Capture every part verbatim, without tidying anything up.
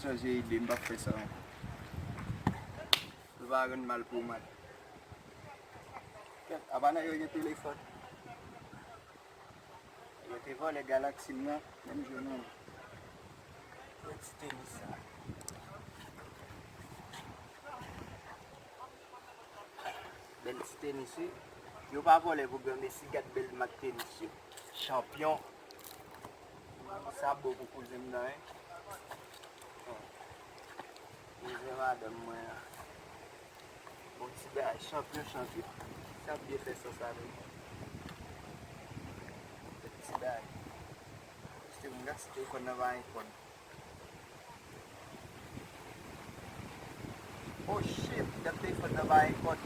Chanje ide, m p ap fè sa ankò. Yo pa rann mal pou mal. Kèt, apa nèg yo gen telefòn? Yo te vòlè Galaxy m nan, men m jwenn yon. Yon ti tenis sa. Bèl ti tenis, wi. Yo pa vòlè pou Granmesi, gad bèl mak tenis yo. Chanpyon. Sa bon pou kouzen m nan, wi. Kouzen madanm mwen an. Bon ti bagay, chanpyon, chanpyon. Sa byen fè sans avè m. Ti bagay. Paske m gaste telefòn nan pa gen kòd. Oh shit, dat telefòn nan pa gen kòd.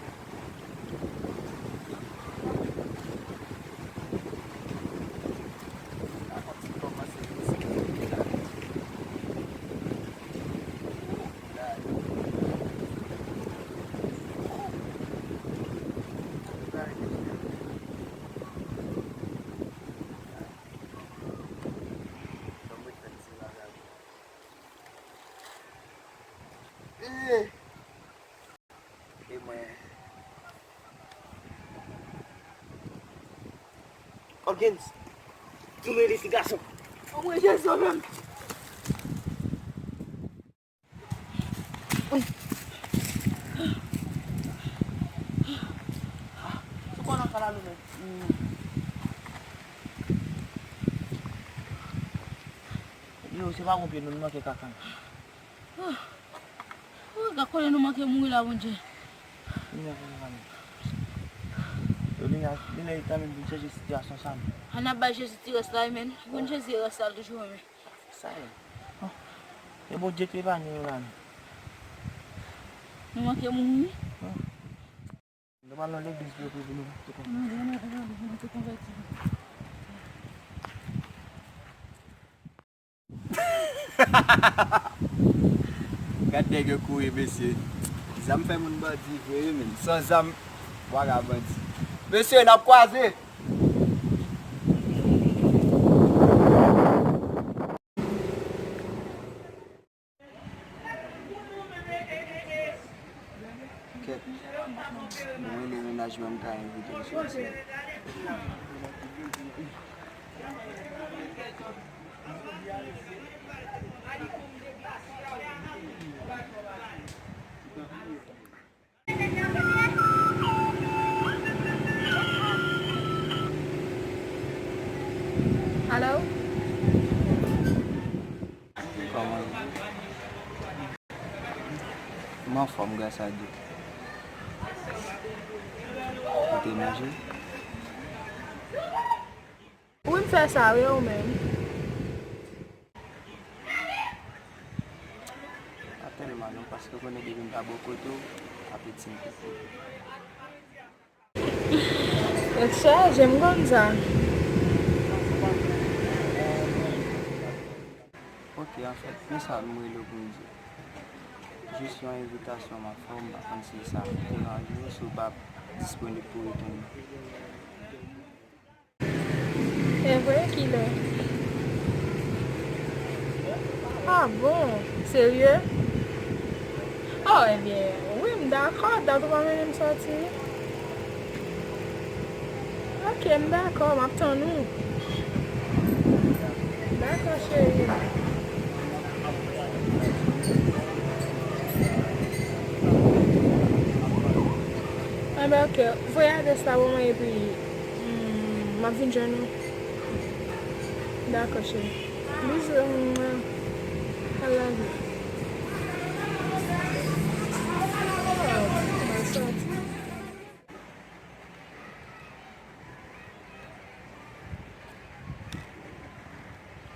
Sa kòmsi kòmanse riske la. E mwen. Huggins, tounen li ti gason. Anmwey Jezi, sove m. Sou konnen kalalou menm. Yo, se pa konpye nou, nou manke kaka. Ou gad kote nou manke mouri la, Bondye. Yo, li la, li la, li tanmen vin chèche sitiyasyon sa, non. Ann ap bay Jezi ti rès la, amen. Bon, Jezi rès la, l toujou renmen. Sa ye. E Bondye k epanye yo la, non. Nou manke mouri. Nou pral nan legliz pou yo priye pou nou, tout konsa. Gad nèg yo kouri, mesye. Zam fè moun bandi vre, wi, men san zam, bwa ka bandi. Mesye, n ap kwaze. Kèt. Mwen rele mennaj mwen, m ka envite l sou isi a. Alo? Kòman? M anfòm, gras a Dye. Ou te manje? Wi, m fè sa, wi, ou menm? Pa tèlman non, paske w konnen depi m pa bò kote w, apeti m piti. Tèt chaje, m konn sa. Ok, anfèt, men sa m rele w pou m di w. Jis yon envitasyon m ap fè w, m pa konn si sa ap deranje w, si w pa disponib pou w reponn mwen. Evre, kilè? Ah bon? Serye? Oh, ebyen, wi, m dakò, dat ou pa mennen m sòti. Ok, m dakò, m ap tann ou. Dakò, cheri. Enben, ok, voye adrès la pou mwen, epi Hmm, m ap vin jwenn ou. Dakò, cheri. Bizou, mwen. I love you. Oh, m al sòti.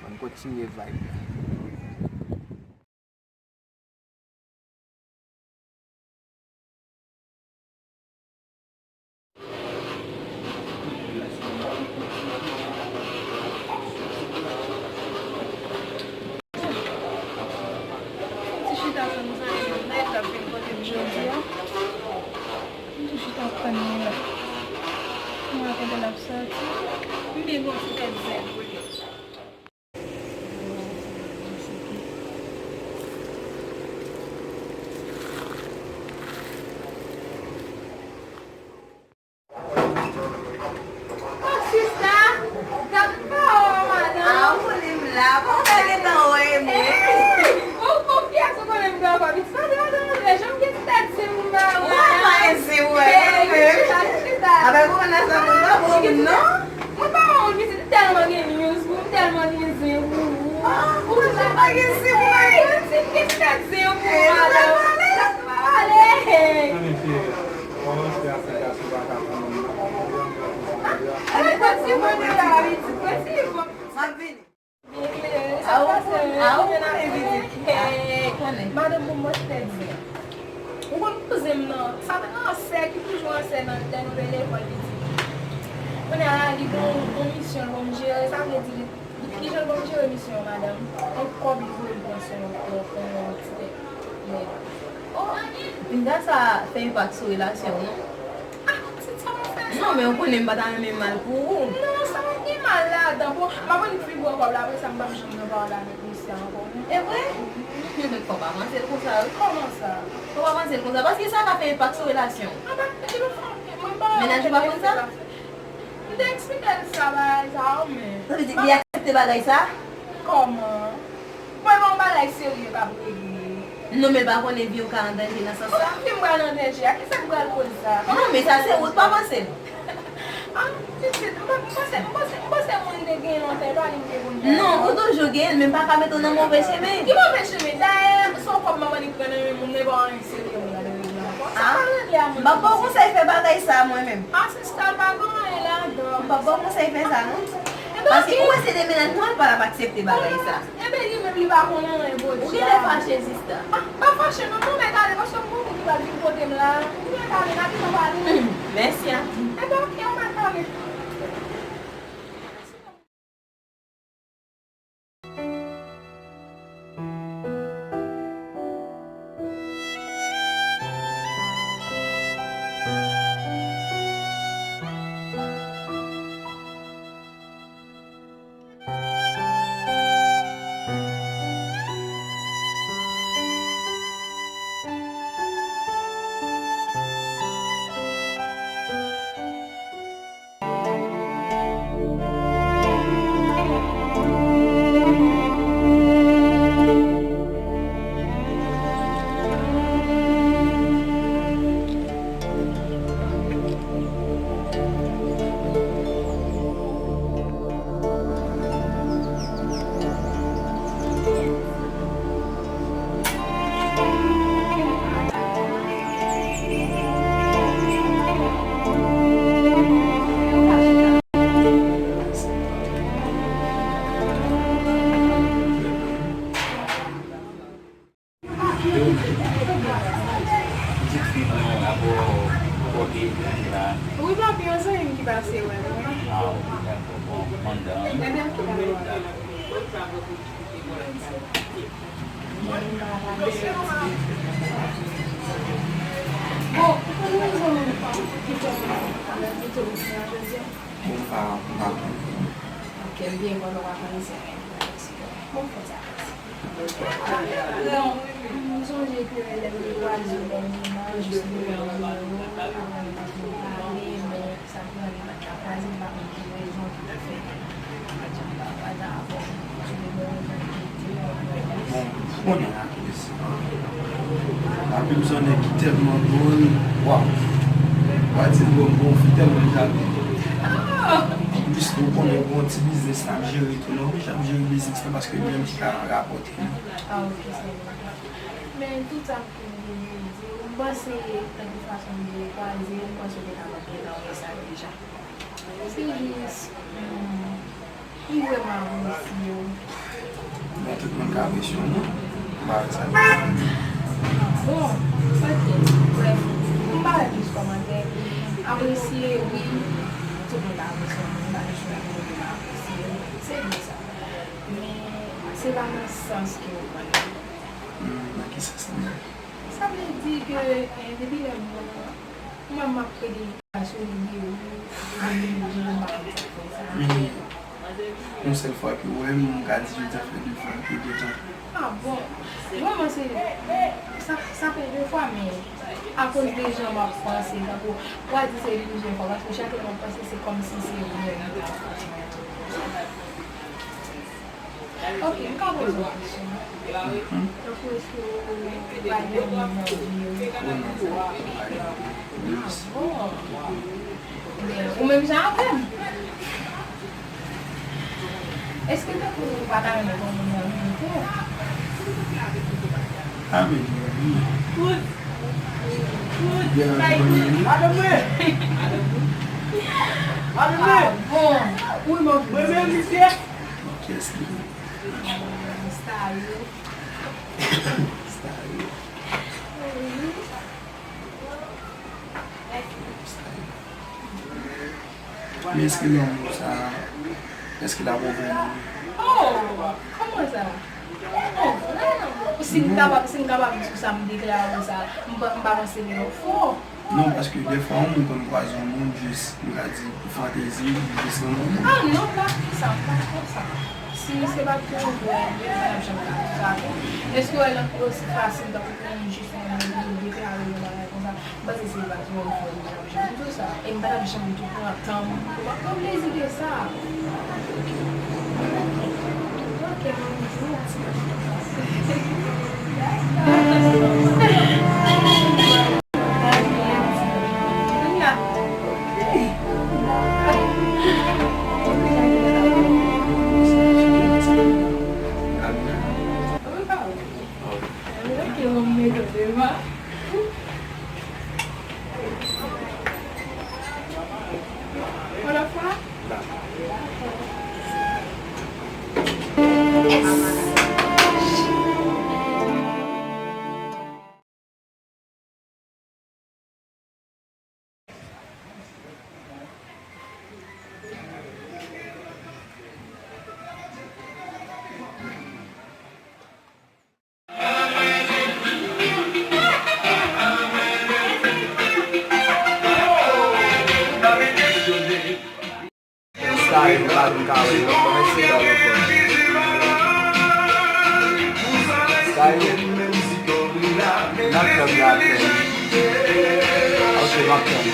Ann kontinye vibe la. Ti chita fè m zanmi m nèt ap vin kote m jodi a. M ti chita ap tann li la. M wè kote l ap sòti. M byen gen yon ti tèt zen pou li. Pa gen si mwen. Ti, ti tèt zen pou madanm. Tèt pa pale. Ann cheri, kòman se akseptasyon pa ka pran moun nan? Mwen konn si mwen de la, wi, ti, mwen si bon. M ap vini. Byen klere, sa k pase, wi, mwen nan fè vizit. Madanm pou mwen tèt zen. Ou konn kouzen m nan, sa te nan ansè, ki toujou ansè nan lè nou te lekòl piti. Kounye a, li gon, gon misyon l ban m jere, sa vle di li, li, li jwenn ban m jere misyon an, madanm. On kòb li voye l pran sou yon, yon, yon ti tèt. Oh, pinga sa fè enpak sou relasyon w, non? Ah, ti sa mwen fè sa. Non, men ou konnen m pa ta renmen mal pou ou. Non, sa pa gen mal ladan. Bon, m ap annik fin pran kòb la, apre sa m p ap janm nan pawòl avèk misye ankò, non. E vre? Fò pa panse l konsa, wi. Kòman sa? Fò pa panse l konsa, paske sa ka fè enpak sou relasyon. Ah, pa, li pa fè anyen. Mwen pa. Mennaj ou pa konn sa? M te eksplike l sa, bagay sa, men. Sa vle di, li aksepte bagay sa? Kòman? Mwen, bon, bagay serye k ap regle. Non, men l pa konnen vi w ka an danje nan sans sa. Pou ki m pral an danje? A kisa m pral koz sa? Non, men sa se ou k pa panse l. Ah, pitit, m pa, m panse, m panse, m panse moun te gen lontan, e pa li m te konn fè. Non, ou toujou gen l, men m pa ka mete w nan move chemen. Ki move chemen? Dayè, se yon kòb m ap annik pran nan men moun nan, e pa anyen serye m pral regle ankò. Sa pral regle a moun. M p ap ba w konsèy fè bagay sa, mwen menm. Ah, sista, pa gen anyen ladan. M p ap ba w konsèy fè sa, non. Paske ou wè se de mennaj mwen, l pa t ap aksepte bagay sa. Enben, li menm, li pa konn anyen, Bondye. Ou genlè fache, sista. Ah, pa fache, non, nou mèt ale, paske m gon moun ki pral vin kote m la. Nou mèt ale, n ap pale. Hmm, mèsi anpil. Enben, oke, ou mèt ale. Wi, papi, yon zanmi m ki pase wè mwen. Ah, wi, dakò. Bon, mandan. Ebyen, ok, dakò. Bon, ou konn rezon ki fè mwen mete w nan jodi a? Bon, m pa, m pa konn. Ok, m byen konn ou pa konn se mwen ki pale sou yo. Bon, fò sa pase. Bon, m sonje ke lè m te kwaze w dènyèman, jis m te wè w, apre nou te fin pale, men sa pran li pa t ka kwaze, m pa konn ki rezon ki te fè ke m pa t janm pa pale avè w. Sou de bon rezon ki te. Bon, ou konnen la. Anpil sou nèg ki tèlman dwòl, waw. Wa di l bon, bon, fi tèlman jape. Anplis, ou konnen gon ti biznis n ap jere tou, non? Wi, n ap jere biznis la paske li menm ki ka rapòte nou. Ah, ok, sa bon. Men tout sa m te vle di, m panse, tankou fason m te kwaze, m panse w te kapab gentan wè sa deja. Se jis, hmm, li vrèman apresye w. Bon, tout moun ka apresye w, non? M pa wè sa. Bon, ok, brèf, m pa wè plis kòmantè. Apresye, wi, tout moun ka apresye w, m pa jis wè moun ki pa apresye w. Se vre sa. Men, se pa nan sans ke w pran li. Hmm, nan ki sans li? Sa vle di ke, eh, depi lè m wè w, mwen m ap plede sou li, wi. Anpil jan m pa konn sa fè sa. Men, yon sèl fwa ke w wè m, m ka di jodi a fè de fwa ke de tan. Ah bon? Vrèman, se, sa, sa fè de fwa, men akoz de jan m ap panse, tankou, w a di se plizyè fwa, paske chak lè m ap panse, se kòmsi se vrè. Ok, m ka poze w kesyon? Mhm. Tankou èske ou pa gen moun nan vi ou? Ah bon? Men, ou menm jan avè m. Èske te Ou pa ta renmen pou moun nan vin tou. Ah, men, men. Bien, bien. Ah, bon. Wi, mwen, mwen, mwen, misye. Kiyès li? Star yo. Star yo. Men èske lanmou sa, èske l ap revini? Oh, kòman sa? Oh, non. Si m kapab, si m kapab di w sa, m deklare w sa, m pa, m pa panse ke w fò. Non, paske dèfwa, yon moun konn kwaze yon moun jis, nou ka di, pou fantezi, jis renmen yon moun. Ah, non, m pa fè sa, m pa fè sa. Si se pa t pou yon vrè, m pa t ap janm ka fè sa tou. Èske w wè lanmou osi fasil tankou pou yon moun jis renmen moun, deklare yon bagay konsa? M panse se pa twò fò li t ap janm di w sa. E m pa t ap janm tou pran tan m. Ou pa pran plezi de sa. Ok, mwen di w. Ok, mwen mete w devan. Yon lòt fwa? Style, m pa vin kawè, non, kòmanse dan lòt bò. Style, n ap tann la, tann. Ok, m ap tann.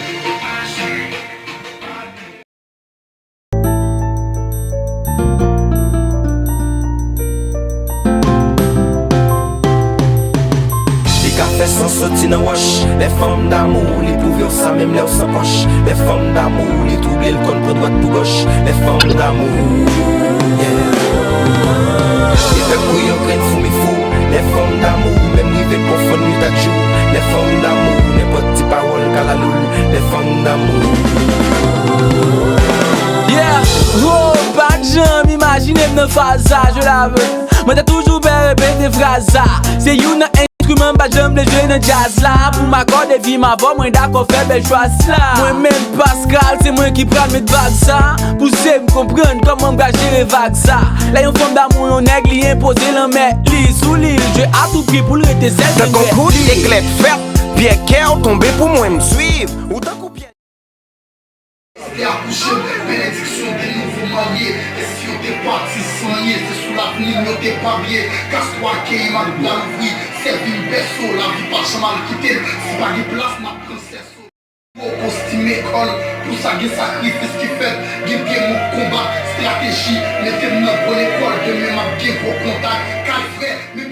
Li ka fè san soti nan wòch. Lè fanm damou, li pwouve w sa menm lè w san pòch. Lè fanm damou, li twouble l konn pran dwat pou gòch. Lè fanm damou, yeah. Li tankou yon grenn foumi fou. Lè fanm damou, menm rive konfonn nwit ak jou. Lè fanm damou, nenpòt ti pawòl ka lalou l. Lè fanm damou. Yeah, oh, pa t janm imajine m nan faz sa, je lave. Mwen te toujou pè repete fraz sa. Se youn nan enstriman m pa t janm vle jwe nan djaz la. Pou m akòde vi m avè w, mwen dakò fè bèl chwa sa. Mwen menm Pascal, se mwen ki pral met vag sa. Pouse m konprann kòman m pral jere vag sa. Lè yon fanm damou yon nèg, li enpoze lanmè li sou li, l jwe a tou pri pou l rete sèl. Tankou kout eklè k fèt, pyè kè w tonbe pou mwen m swiv. Ou tankou pyè. Te akouche m, benediksyon de nouvo marye. E si yo te pati san anyen, se sou lavni m yo te pabye. Kas twa keyi m ak bra louvri, sèvi m bèso, lavi pa janm al kite m. Si pa gen plas, m ap pran sèso. Yo kostime kò l, pou sa gen sakrifis ki fèt, gen pye m konbat, estrateji, mete m nan gwo lekòl, demen m ap gen gwo kontak, kay frè, men